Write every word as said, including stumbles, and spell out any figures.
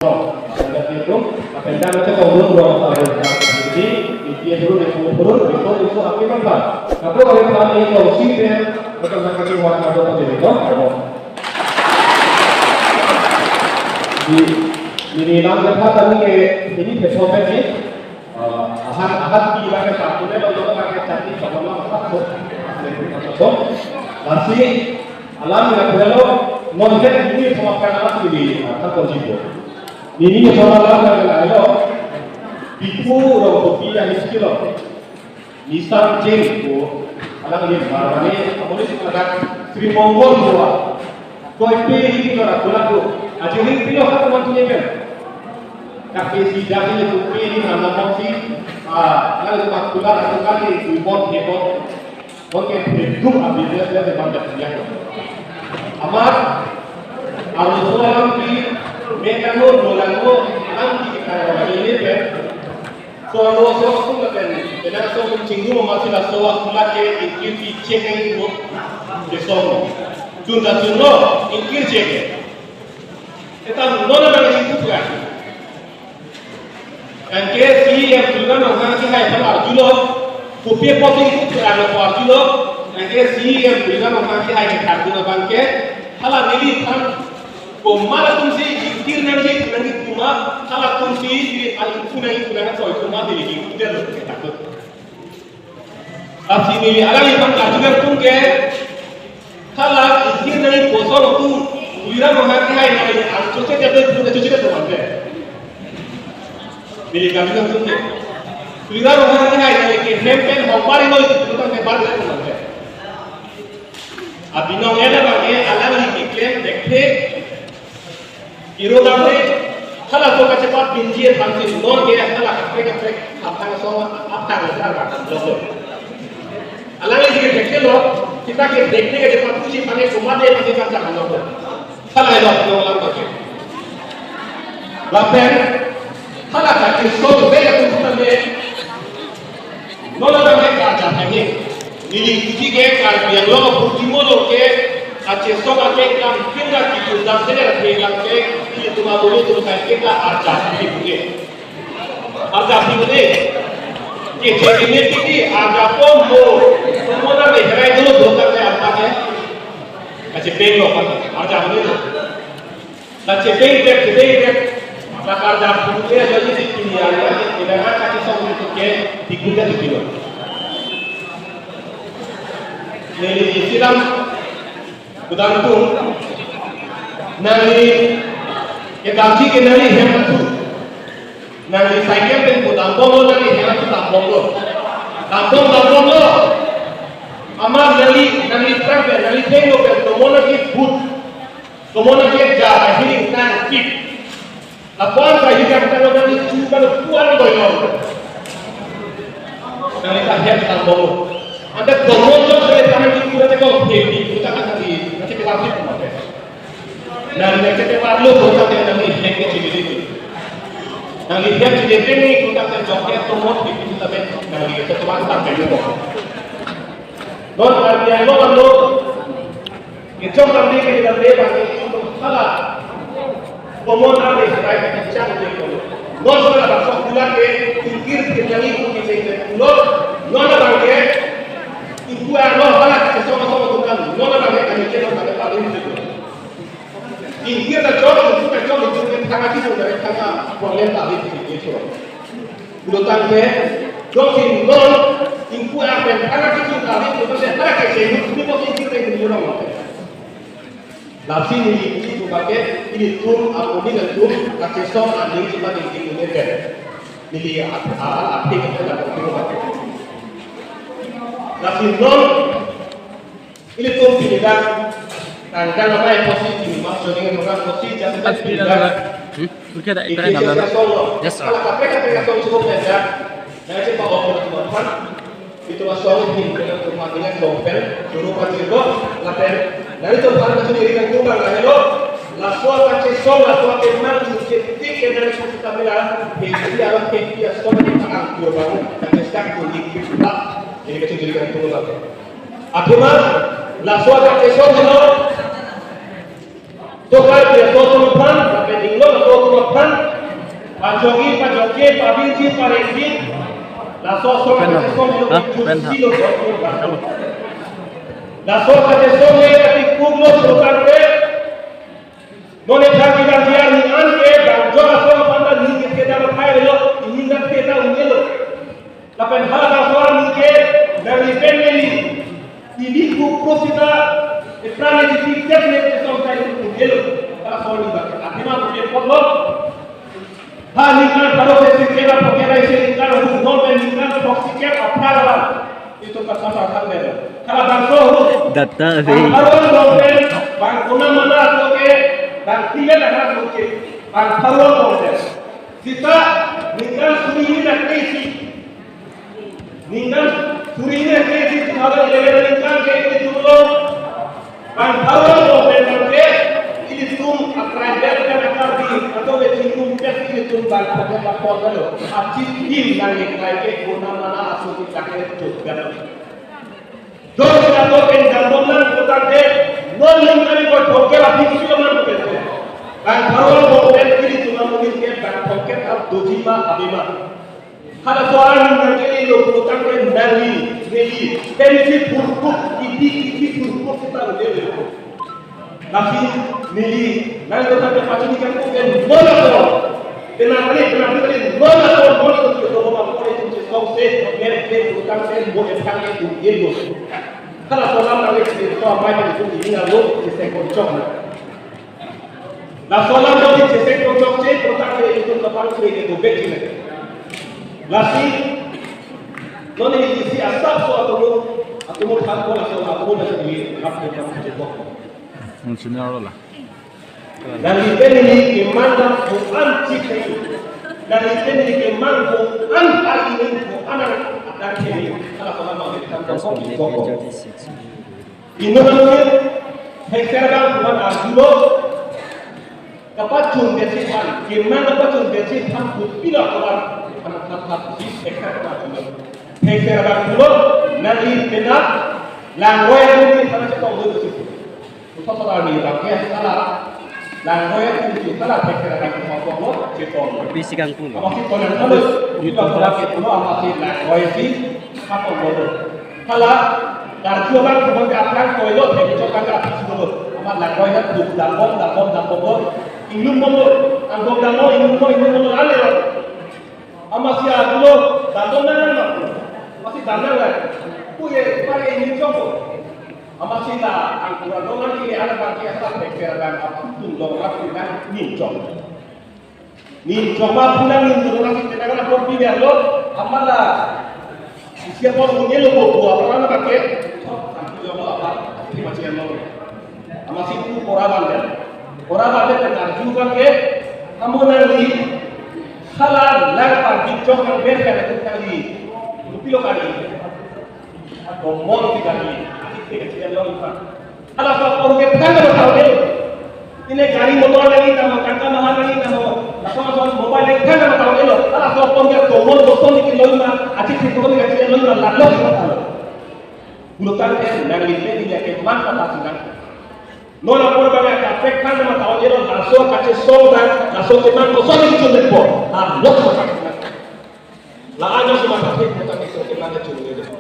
Lapen dam ke tong dun rong sa rong sa. Jadi, isi guru de guru de guru de guru api mangkal. Atau kalau kami kalau si pen, atau nak kasih warna atau apa jadi, no? Di, ini lang lepas tadi ke, ini ke sobat ni. Ah, ahan, ahan di bangke satu ni, kalau bangke satu, sama-sama satu. Satu. Lasi, alam yang perlu, non-, ini sama kan alam ini, ah, tak konsipo. Ini soal alam yang lain lo. Bhikkhu rong kopi yang iskilo. Nissan James ko, alang ini Marwari, amonis adak Sri Mongol Dua. Koipi ini kora kulat ko. Aji ini pilo satu macam ini kan. Tapi si jadi itu pi ini nama kopi. Ah, kalau itu kulat atau kali, ibon, ibon. Oke, itu abis dia, dia banyak dia. Amat, arus orang di mekano, molango, ang di kita ini kan. So, lo so tum lapen, ena so tum chingrum ma sila so a kulat ke ingkir pi chek nangji mo. Chesong. Chun ta chun lo, ingkir chek. Eta non abang chingrum kan. Anke C E M Tuliram Ronghang kehai aphan arjulo, kopi apot ingkir arjulo, anke C E M Tuliram Ronghang kehai ke kardun abangke, hala neliphan komat atumsi ingkir nangji, nangji komat, hala atumsi, ili aling kunang kunang atoi komat, ili ingkir lo ke takut. Lasi neli alangliphan karju nangtum ke, hala ingkir nangji kosong atum, Tuliram Ronghang kehai nangji, ang choche ke, choche ke teman ke. Neli karju nangtum ke. Tuliram Ronghang kehai nangji ke, hem pen hong bari lo itu, itu kan ke bari lo teman ke. Abinong ena bangke alangli keklem dekde. Iro damre, hala so kachepat binji aphansi non ke hala kaprek kaprek aphan asong aphan asong aphan asong. Alangli ke dekde lo, kita ke dekde kachepat puji aphan ke komat de aphan ke kan lo. Hala lo lo lang bangke. Lapen, hala kachesong bek atum tame. Non abang ke karja thangni. Neli puji ke Karbi Anglong apurti mo lo ke, kachesong ake kam pinda kitu dam sene ra pinda ke, ilitum abulu tum kai ke ka arja thangni puji. Arja thangni. Ke chekini tiki arja pom ho. Semua na me herai dulu dokar ke apa ke? Kachepeng lo kan. Arja thangni. La chepeng pek, chepeng pek. La karja pute ajo ni si pini aria, ina ha kachesong itu ke, dikunda dikilo. Neli isilam, kudang tung, nangli, kedamji ke nangli hem tu. Nangli cycle pen kudang bom lo, nangli hem tu dam bom lo. Dam bom, dam bom lo. Amar nangli, nangli trunk pen, nangli tank lo pen, tomon nangli but. Tomon nangkeja ahiring nangkip. Lapuan ahiring nangkip nangli chu kan puan doyong. Nangli ta hem tang bom. Anta tomon jok sele tangan di pura te kong hepi, kita kan nangli, nanti kita fit. Nangli nanti kita parlo, kita kan nangli hem ke chili. Nangli hem chili ni, kita kan jok ke tomon hepi, kita kan nangli ke tomon tak hem. Non artinya lo kan lo. Kechok abang ke dalam lebar ke itu hala. Tomon abang ke sebaik kacang ke itu. Non hala bangso kulat ke ingkir ke nangji ku ke itu. Non, non abang ke ingkir, non hala kachesong song tukang. Non abang ke kami ke non abang ke paling itu. Ingkir kachok, ingkir kachok, ingkir ke tangga itu dari tangga problem tadi itu. Udah tangke, jok si non, ingkir apen, anak itu kami, itu saya, anak kecil, itu mau ingkir dari orang. Lasi neli ingkir itu pakai, ilitum, aku ni ilitum, kachesong, aning, kita ingkir ini kan. Neli ap-, a-, a-, api kita dapat itu pakai. Lasi non, ilitum pinidan, tanggal apa yang positif, mas jodoh yang orang positif, jadi kita pinidan. Hmm? Oke, dah, itu yang nggak. Yes, sir. Kalau K P K, K P K song cukup ya, ya. Nah, itu Pak Opor Tuan. Itu asong hin, itu rumah dengan dompet, dulu pagi itu, lapen. Nah, itu Pak Opor sendiri kan tumbang lah, hello. Laso kachesong, laso kemang, cuci tik, kena di satu kamera, kempi, alam kempi, asong, di tangan, kurban, dan sekarang, kuning, kita, ini kecil jadi kan tumbang. Akhirnya, laso kachesong, hello. Tokar dia so so pan, tapi dinglo so Kothan, pajogi, pajogi, pabinji, parengji, laso asong Pen kachesong ha? Helo, ha? Pen ha? Silo, laso kachesong le kati kuklo sotang pe. None thang kita dia ni an ke bang jo asong aphan ta ni ke theda lo khai lo, ni na theda un-elo. Lapen halabangso arni ke nangli pen neli, ili kuklo sita, epran neli tiket ne kesong sai un-elo. Halabangso arni ba ke athema ke potlo. Ha ningkan pharo ke sikera pokera isi ningkan hu non pen ningkan throksi ke aphra la. Itum kasa sa than delo. Halabangso hu. Data Bang ave. Pharo along pen, bang kona mana aso ke, bang tiga dak aso ke, bang pharo along pen. Sita ningkan suri hini dak ke isi. Ningkan suri hini dak ke isi two thousand eleven ningkan ke ilitum lo. Bang pharo along pen ke ilitum a-tribal pen a-Karbi atum ke chingrum pet ilitum bang pharo along pen lo. Achin dim nang ningkan ke kona mana aso ke dak ke chot dak. Dos ator pen dambom nang kotang ke, non lim kami ko thongke la bisi lo man ko pen. Bang pharo along pen ilitum amonit ke bang thongke ta doji ma ave ma. Halaso arni nang ke lo kotang ke nangli, neli, pensi purkuk, iti, iti purkuk kita udah lo. Lasi neli, nang kotang ke pachini kan ko pen bola ko. Tenang kali, tenang kali, bola ko, bola ko, kita bawa apa itu, kita song se, men, men, kotang ke, bola tang ke, itu, itu. Halaso alam nang ke, kita amai itu, ini nggak lo, kita kocok. Laso alam neli chesek kocok che, kotang ke itum kapang kre ke dobek kre. Lasi, non neli isi asap so atomo, atomo than ko laso atomo na sini, hap de kam kocok. Nangli pen neli kemang dam ko-an chik ke. Nangli pen neli kemang ko-an hari ini, ko-an anak akan ke. Halaso alam neli than ko kocok. Inut amonit, Thekser abang kuman arjulo, kapachun besi aphan, kemang kapachun besi aphan, putpila kawan, anak anak anak, di Thekser abang arjulo. Thekser abang arjulo, nangli penap, langroi atum di sana chetong dulu situ. Usah salah ni, tapi ya salah. Langroi atum di sana Thekser abang chetong dulu, chetong dulu. Bisi kangtung. Amat si tonan halus, putpila kawan ke pulo, amat si langroi si, apa dulu. Hala, karju abang kebon ke aplang koilo, thek chok abang ke aplang sulo. Amat langroi na tuk dambom, dambom, dambom lo. Inglum bomlo, angbong dambom, inglum bomlo, inglum bomlo, ale lo. Amat si arjulo, dambom nang nang nang. Amat si dam nang nang. Kuye, pare inglum chok lo. Amat si la, angkura lo nang kiri anak bang ke asap pek pera nang, aputung lo, aputung nang, inglum chok. Nin choma pulang nin tu nasi tena kana pon pi dia lo, amat la. Isi apot unye lo bo bo apa nama ke? Sampai jom lo apa? Ini masih yang lo. Amat si tu pora bang dia. Pora bang dia tengah juga ke. Kamu nangli. Salah lang pang di chok yang ber kan aku tangli. Pilo kali. Komon tiga kali. Asik tiga kali lo ipa. Halaso apor ke tangka matha un-elo. Ini gari motor lagi tamo, tangka maha lagi tamo. Laso laso mobile lagi tangka matha un-elo. Halaso apor ke tomon boson di kilo lima, acik si tomon di kilo lima, lalu kita tahu. Bulu tangka nangli pen neli kemang apa sih nang? Non apor bang ke kaprek tangka matha un-elo, laso kachesong dan laso kemang boson di kilo lima. Lalu kita tahu. La-an si matha thek, matha thek, so kemang kachesong un-elo.